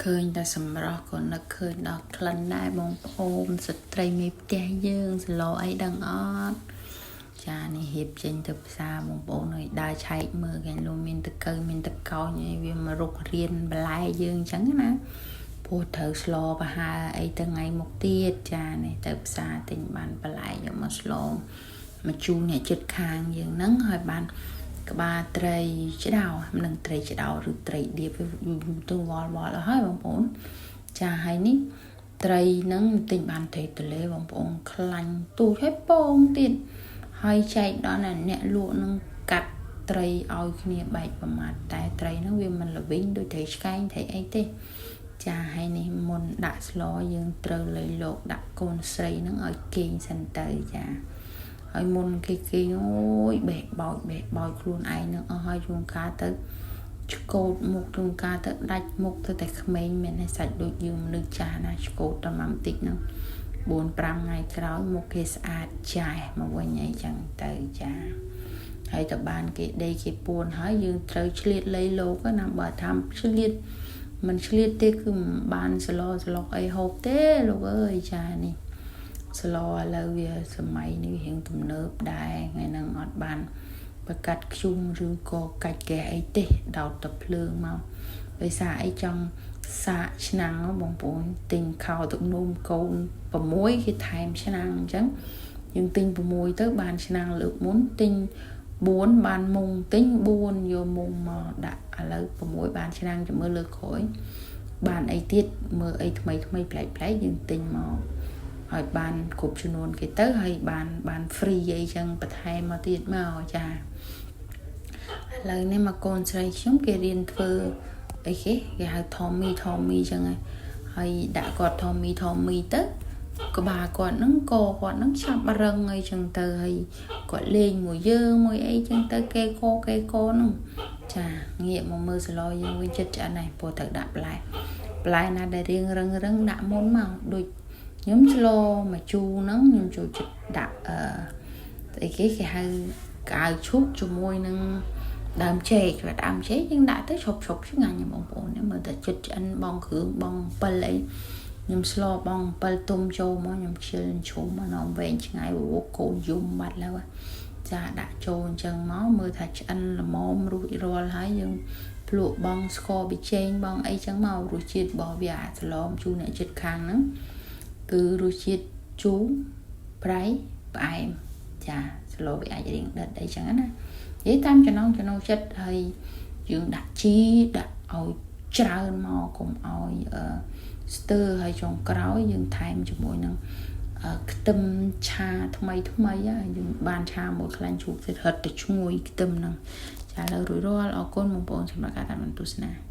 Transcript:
ឃើញតែសម្រស់ក៏នឹកឃើញដល់ក្លិនដែរបងប្អូនស្ត្រីមេផ្ទះយើងសឡអីដឹងអត់ចានេះរៀបចេញទៅផ្សារបងប្អូនអើយដើរឆែកមើលគេលោកមានតកៅមានតកោញអីវាមរុករៀនបន្លែយើងអញ្ចឹងណាព្រោះត្រូវស្លប្រហើអីទៅថ្ងៃមុខទៀតចានេះទៅផ្សារទិញបានបន្លែយកមកស្លមកជូនអ្នកចិត្តខាងយើងហ្នឹងហើយបានក្បាលត្រីឆ្ដោមិននឹងត្រីឆ្ដោឬត្រីដៀបទៅវល់វល់អស់ហើយបងប្អូនចាហើយនេះត្រីហ្នឹងទិញបានត្រីទលេបងប្អូនខ្លាញ់ទូចហើយពងទៀតហើយចែកដល់អ្នកលក់នឹងកាត់ត្រីឲ្យគ្នាបែកប្រមាថតែត្រីហ្នឹងវាមិនល្វីងដូចត្រីឆ្កែងត្រីអីទេចាហើយនេះមុនដាក់ស្លយើងត្រូវលៃលោកដាក់កូនស្រីហ្នឹងឲ្យគេងសិនទៅចាហើយមុនគេគេងអូយបេះបោចបេះបោចខ្លួនឯងនឹងអស់ហើយជួនកាលទៅឆ្កូតមុខជួនកាលទៅដាច់មុខទៅតែក្មេងមានតែសាច់ដូចយើងមនុស្សចាស់ណាឆ្កូតតែមួយបន្តិចហ្នឹង4 5ថ្ងៃក្រោយមុខគេស្អាតចាស់មកវិញអីចឹងទៅចាហើយតបានគេដេកគេពួនហើយយើងត្រូវឆ្លៀតលៃលោកណាបើថាឆ្លៀតមិនឆ្លៀតទេគឺមិនបានសឡសឡុកអីហូបទេលោកអើយចានេះស្លឥឡូវវាសម័យនេះរៀងទំនើបដែរថ្ងៃហ្នឹងអត់បានប្រកាត់ខ្ជុំឬក៏កាច់កេះអីទេដោតតែភ្លើងមកដោយសារអីចង់សាកឆ្នាំងបងប្អូនទិញខោទឹកនោមកូន6គេថែមឆ្នាំងអញ្ចឹងយើងទិញ6ទៅបានឆ្នាំងលើកមុនទិញ4បានមុងទិញ4យកមុងមកដាក់ឥឡូវ6បានឆ្នាំងចាំមើលលើកក្រោយបានអីទៀតមើលអីថ្មីថ្មីប្លែកប្លែកយើងទិញមកហើយបានគ្រប់ចំនួនគេទៅហើយបានបាន free អីចឹងបន្ថែមមកទៀតមកចាឥឡូវនេះមកកូនស្រីខ្ញុំគេរៀនធ្វើអីគេគេហៅ Tommy Tommy ចឹងហើយដាក់គាត់ Tommy Tommy ទៅក្បាលគាត់ហ្នឹងកគាត់ហ្នឹងឆាប់រឹងអីចឹងទៅហើយគាត់លេងមួយយើងមួយអីចឹងទៅគេកគេកហ្នឹងចាងាកមកមើលសឡយើងវិញចិត្តឆ្អិនហើយព្រោះត្រូវដាក់បន្លែបន្លែណាដែលរៀងរឹងរឹងដាក់មុនមកដូចខ្ញុំស្លមកជូរហ្នឹងខ្ញុំចូលចិត្តដាក់អឺស្អីគេគេហៅកៅឈូកជាមួយនឹងដើមចេកដើមចេកយើងដាក់ទៅឈប់ឈប់ឆ្ងាញ់បងប្អូនមើលតែចិត្តឆ្អិនបងគ្រឿងបង7អីខ្ញុំស្លបង7ទុំចូលមកខ្ញុំខ្ជិលឈុំមកនំវែងឆ្ងាយអូកូនយំបាត់แล้วចាដាក់ចូលអញ្ចឹងមកមើលថាឆ្អិនល្មមរួចរាល់ហើយយើងភ្លក់បងស្ករប៊ីចេងបងអីចឹងមករសជាតិរបស់វាអាសឡមជូរអ្នកចិត្តខាងហ្នឹងគឺរសជាតិជូរប្រៃផ្អែមចាស្លវាអាចរៀងដិតអីចឹងណានិយាយតាមចំណងចំណូលចិត្តហើយយើងដាក់ជីដាក់ឲ្យច្រើនមកកុំឲ្យស្ទើហើយចុងក្រោយយើងថែមជាមួយនឹងខ្ទឹមឆាថ្មីថ្មីយើងបានឆាមួយខ្លាញ់ជ្រូកទៅរត់ទៅឈ្ងុយខ្ទឹមហ្នឹងចាឥឡូវរួចរាល់អរគុណបងប្អូនសម្រាប់ការតាមដានទស្សនា។